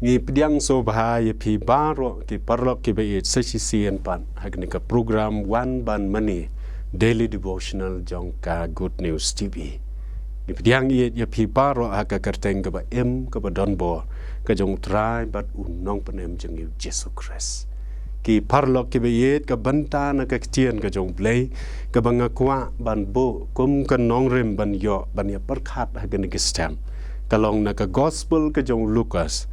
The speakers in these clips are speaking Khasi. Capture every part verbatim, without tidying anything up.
Ngi pdiang sngewbha ïa phi baroh ki paralok kiba ïeit sa shisien pat ha kane ka program Wan Ban Mane Daily Devotional jong ka Good News T V. Ngi pdiang ïeit ïa phi baroh ha ka kyrteng kaba im kaba donbor ka jong U Trai bad U Nongpynim jong ngi U Jisu Khrist. Ki paralok kiba ïeit, ka bynta na ka ktien ka jong U Blei kaba nga kwah ban buh kum ka nongrim ban ïoh ban ïa pyrkhat ha kane ka step ka long na ka Gospel ka jong u Lukas.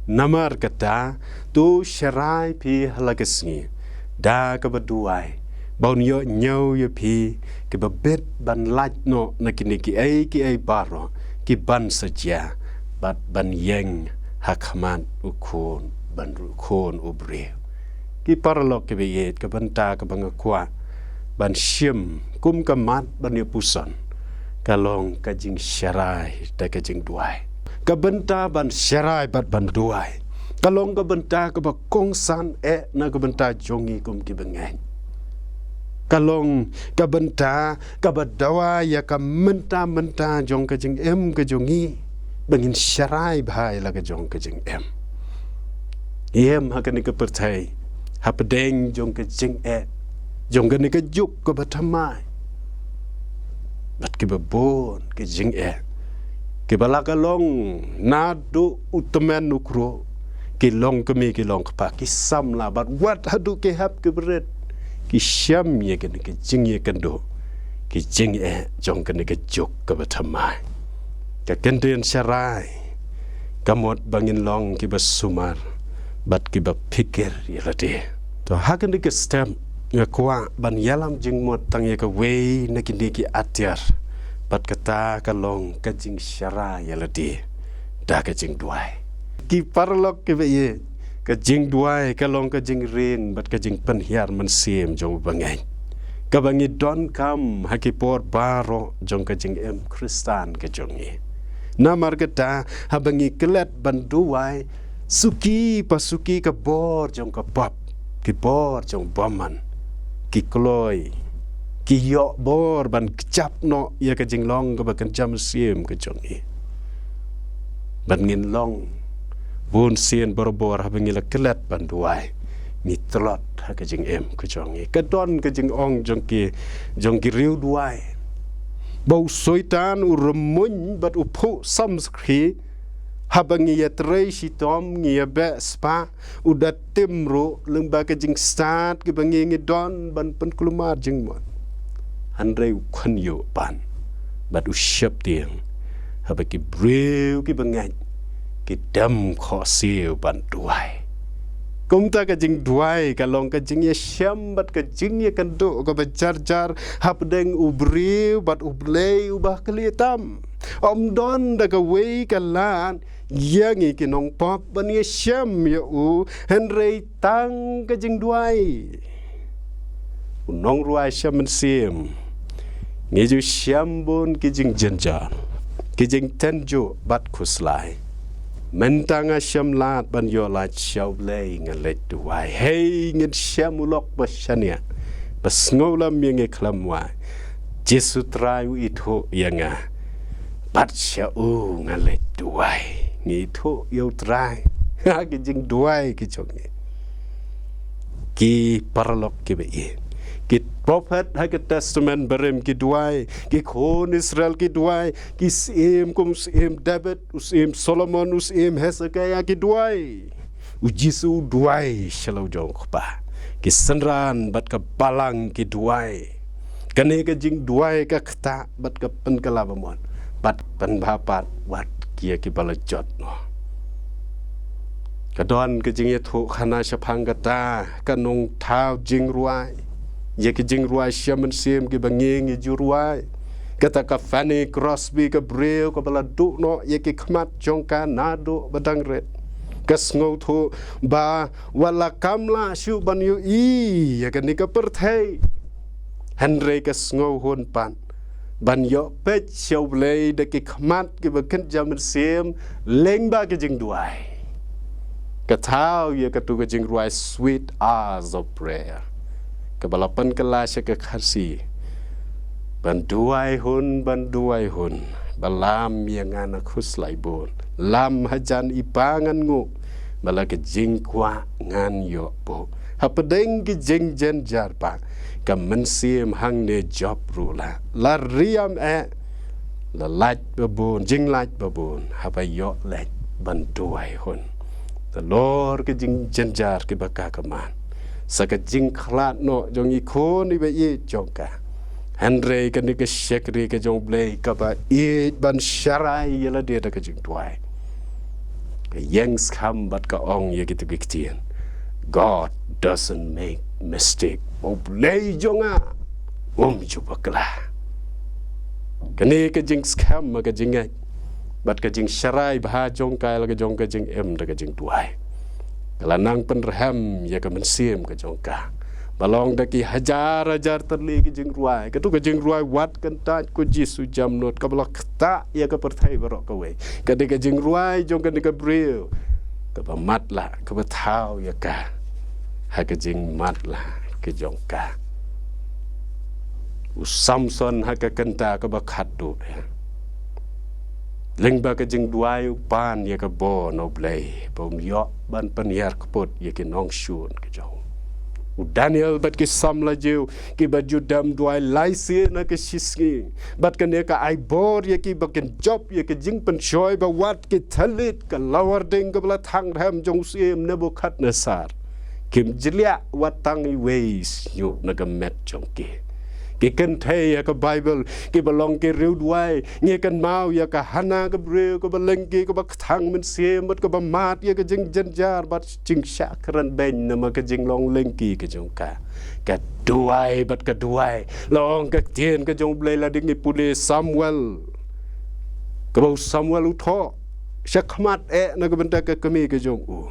Namar kata, to sharai phi ha la ka sngi da kaba duwai, ba un ïoh ñiew ïa phi kiba bit ban lait noh na kine kiei kiei baroh ki ban sa jia bad ban ïeng ha khmat U Khun ban, U Khun u briew. Ki paralok kiba ïeit, ka bynta kaba nga kwah ban shim kum ka mat ban ïa puson ka long ka jingsharai da ka jingduwai. Ka bynta ban sharai bad ban duwai ka long ka bynta kaba kongsan eh na ka bynta jong ngi kum kiba ngeit. Ka long ka bynta kaba dawa ïa ka mynta mynta jong ka jingim ka jong ngi, ba ngin sharai bha ïa la ka jong ka jingim. Im ha kane ka pyrthei hapdeng jong ka jingeh jong kane ka juk kaba thymmai bad kiba bun ki jingeh kiba la ka long naduh u tymmen u kruh, ki long kmie ki long kpa, ki samla bad wat haduh ki hep ki barit ki shem ïa kane ka jingïakynduh, ki jingeh jong kane ka juk kaba thymmai. Ka ktien sharai ka mut ba ngin long kiba sumar bad kiba phikir ïa lade. To ha kane ka step nga kwah ban ïalam jingmut tang ïa kawei na kine ki atiar bad kata ka long ka jingsharai ïa lade da ka jingduwai. Ki paralok kiba ïeit, ka jingduwai ka long ka jingring bad ka jingpynhiar mynsiem jong u bangeit kaba ngi donkam ha ki por baroh jong ka jingim Khristan ka jong ngi. Namar kata haba ngi klet ban duwai, suki pa suki ka bor jong ka pap, ki bor jong bymman, ki kloi, ki ïoh bor ban kjap noh ïa ka jinglong kaba kynja mynsiem ka jong ngi. Ban ngin long bun sien barabor haba ngi la klet ban duwai, ngi tlot ha ka jingim ka jong ngi. Ka don ka jingong jong ki, jong ki riewduwai, ba u Soitan u rymmuiñ bad u phuh samskri haba ngi ïatrei shitom, ngi ïabeh spah, u da tim ruh lyngba ka jingstad kiba ngi ngi don ban pynkulmar jingmut. Hynrei u khynñiuh pat bad u sheptieng haba ki briew kiba ngeit ki dem khohsiew ban duwai. Kumta ka jingduwai ka long ka jingïashem bad ka jingïakynduh kaba jar jar hapdeng u briew bad U Blei uba khlieh tam. Ym don da kawei ka lad ïa ngi ki nongpop ban ïashem ïa u, hynrei tang ka jingduwai. U nongrwai shem mynsiem, ngi ju shem bun ki jingjynjar, ki jingtynjuh bad khuslai. Mynta nga shem lad ban ïoh lait sha U Blei, nga leit duwai. Hei, ngin shem u lok ba shaniah, ba sngewlem ïa ngi khlem wai. Jisu Trai u ithuh ïa nga, bad sha u nga leit duwai. Ngi ithuh ïa U Trai ha ki jingduwai ki jong ngi. Ki paralok kiba ïeit, ki prophet ha ka Testament Barim ki duwai, ki khun Israel ki duwai, ki syiem kum u syiem David, u syiem Solomon, u syiem Hezekiah ki duwai. U Jisu u duwai sha la u jong u Kpa. Ki synran bad ka balang ki duwai. Kane ka jingduwai ka ktah bad ka pynkylla ba mon bad pynbha pat wat ïa kiba la jot noh. Ka don ka jingïathuhkhana shaphang kata ka nongthaw jingrwai ïa ki jingrwai shem mynsiem kiba ngi ngi ju rwai. Kata ka Fanny Crosby, ka briew kaba la duh noh ïa ki khmat jong ka naduh ba dang rit. Ka sngewthuh ba wat la kam lah shuh ban ïohi ïa kane ka pyrthei, hynrei ka sngewhun pat ban ïoh peit sha U Blei da ki khmat kiba kynja mynsiem lyngba ka jingduwai. Ka thaw ïa katu ka jingrwai Sweet Hours of Prayer, kaba la pynkylla sha ka Khasi: Ban duwai hun, ban duwai hun, ba lam ïa nga na khuslai bun. Lam hajan i pa ngan nguh, Ba la ka jingkwah ngan ïoh buh. Hapdeng ki jingjynjar pat, ka mynsiem hangne jop ruh la, la riam eh, la lait ba bun, jinglait ba bun, haba ïoh leit ban duwai hun. Nalor ka jingjynjar kiba ka khmat, sa ka jingkhlad noh jong i khun iba ïeit jong ka. Hynrei kane ka shakri ka jong U Blei kaba ïeit ban sharai ïa lade da ka jingduwai, ka ïeng skhem bad ka ong ïa kito ki ktien: "God doesn't make mistake." U Blei jong nga um ju bakla. Kane ka jingskhem, ka jingngeit bad ka jingsharai bha jong ka ïa la ka jong ka jingim da ka jingduwai, ka la nang pynrhem ïa ka mynsiem ka jong ka. Ba long da ki hajar hajar tylli ki jingrwai, kato ka jingrwai wat kyntait ko Jisu jamnud, kaba la ktah ïa ka pyrthei baroh kawei. Ka dei ka jingrwai jong kane ka briew kaba matlah, kaba thaw ïa ka ha ka jingmatlah ka jong ka. U Samson ha ka kynta kaba khatduh, lyngba ka jingduwai u pan ïa ka bor na U Blei ba um ïoh ban pynhiar kput ïa ki nongshun ka jong u. U Daniel bad ki samla jong u kiba ju dem duwai lai sien ha ka shisngi, bad kane ka ai bor ïa ki ba kin jop ïa ka jingpynshoi ba wat ki thylliej ka lawar ding kaba la thang rhem jong u syiem Nebukhadnessar. Kim jliah wat tang iwei shñiuh na ka met jong ki. Ki kynthei ha ka Baibl kiba long ki riewduwai, ngi kynmaw ïa ka Hana, ka briew kaba lyngkhi, kaba kthang mynsiem bad kaba mad ïa ka jingjynjar bad jingshah kren beiñ namar ka jinglong lyngkhi ka jong ka. Ka duwai bad ka duwai, la ong ka ktien ka jong U Blei, la dei ngi pule Samuel, kaba u Samuel u thoh shakhmat eh na ka bynta ka kmie ka jong u.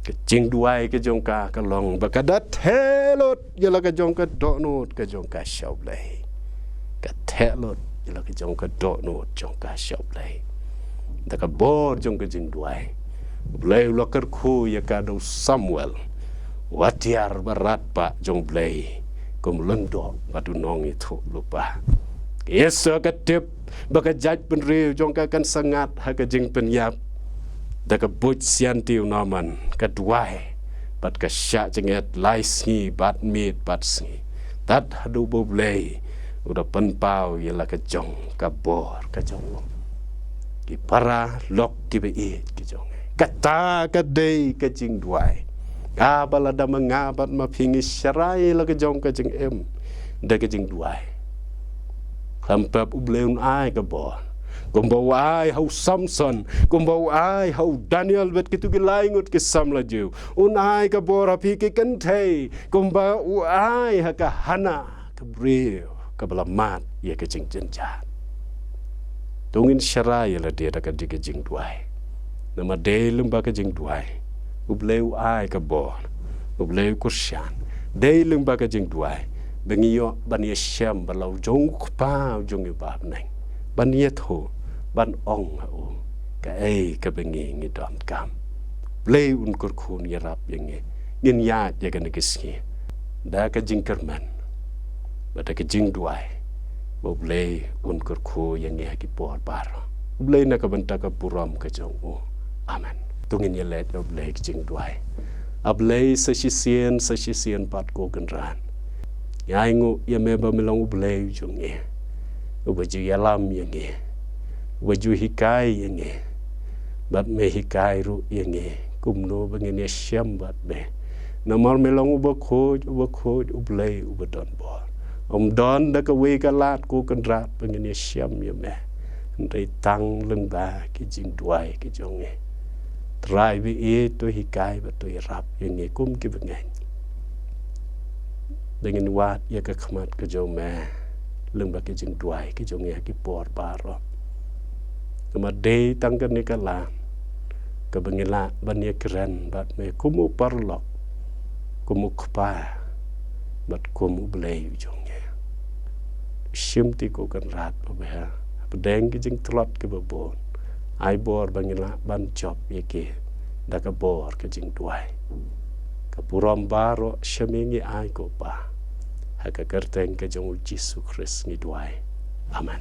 Ka jingduwai ka jong ka ka long ba ka da theh lut ïa la ka jong ka dohnud ka jong ka sha U Blei. Ka theh lut ïa la ka jong ka dohnud jong ka sha U Blei. Da ka bor jong ka jingduwai, U Blei u la kyrkhu ïa ka da u Samuel, u atiar ba radbah jong U Blei, kum lyngdoh bad u nongïathuhlypa. Ka Esther ka tip ba ka jaitbynriew jong ka kan sa ngat ha ka jingpynïap da ka buit sianti u Naaman, ka duwai bad ka shah jingit lai sngi bad miet bad sngi, tad haduh ba U Blei u da pynpaw ïa la ka jong ka bor ka jong u. Ki para lok kiba ïeit ki jong ngi, kata ka dei ka jingduwai. Haba lada ma nga bad ma phi ngi sharai la ka jong ka jingim da ka jingduwai, khlem pep U Blei un ai ka bor, kumba u ai ha u Samson, kumba u ai ha u Daniel bad kito ki lai ngut ki samla jong u. Un ai ka bor ha phi ki kynthei, kumba u ai ha ka Hana, ka briew kaba la mad ïa ka jingjynjar. To ngin sharai ïa lade da ka dei ka jingduwai. Namar dei lyngba ka jingduwai U Blei u ai ka bor, U Blei u kyrshan. Dei lyngba ka jingduwai ba ngi ïoh ban ïashem bad la u jong u Kpa u jong ngi uba ha bneng, ban ïathuh, ban ong ha u kaei kaba ngi ngi donkam. Blei un kyrkhu un ïarap ïa ngi, ngin ïaid ïa kane ka sngi da ka jingkyrmen bad da ka jingduwai, ba U Blei un kyrkhu ïa ngi ha ki por baroh. U Blei na ka bynta ka burom ka jong u. Amen. To ngin ïaleit ïa U Blei ka jingduwai. A Blei, sa shisien sa shisien pat ko Kynrad, ngi ainguh ïa me ba me long U Blei u jong ngi, uba ju ïalam ïa ngi, uba ju hikai ïa ngi. Bad me hikai ruh ïa ngi kumno ba ngin ïashem bad me. Namar me long uba khuid, uba khuid, U Blei uba don bor. Ym don da kawei ka lad ko Kynrad ba ngin ïashem ïa me, hynrei tang lyngba ki jingduwai ki jong ngi. Trai ba ïeit, to hikai bad to ïarap ïa ngi kum ki bangeit, ba ngin wad ïa ka khmat ka jong me lyngba ki jingduwai ki jong ngi ha ki por baroh. Namar dei tang kane ka lad kaba ngi lah ban ïakren bad me kum u paralok, kum u Kpa bad kum U Blei u jong ngi. Shimti ko Kynrad, uba ha pdeng ki jingtlot kiba bun, ai bor ba ngi lah ban jop ïa ki da ka bor ka jingduwai. Ka burom baroh sha me ngi ai ko Pa, ha ka kyrteng ka jong u Jisu Khrist ngi duwai. Amen.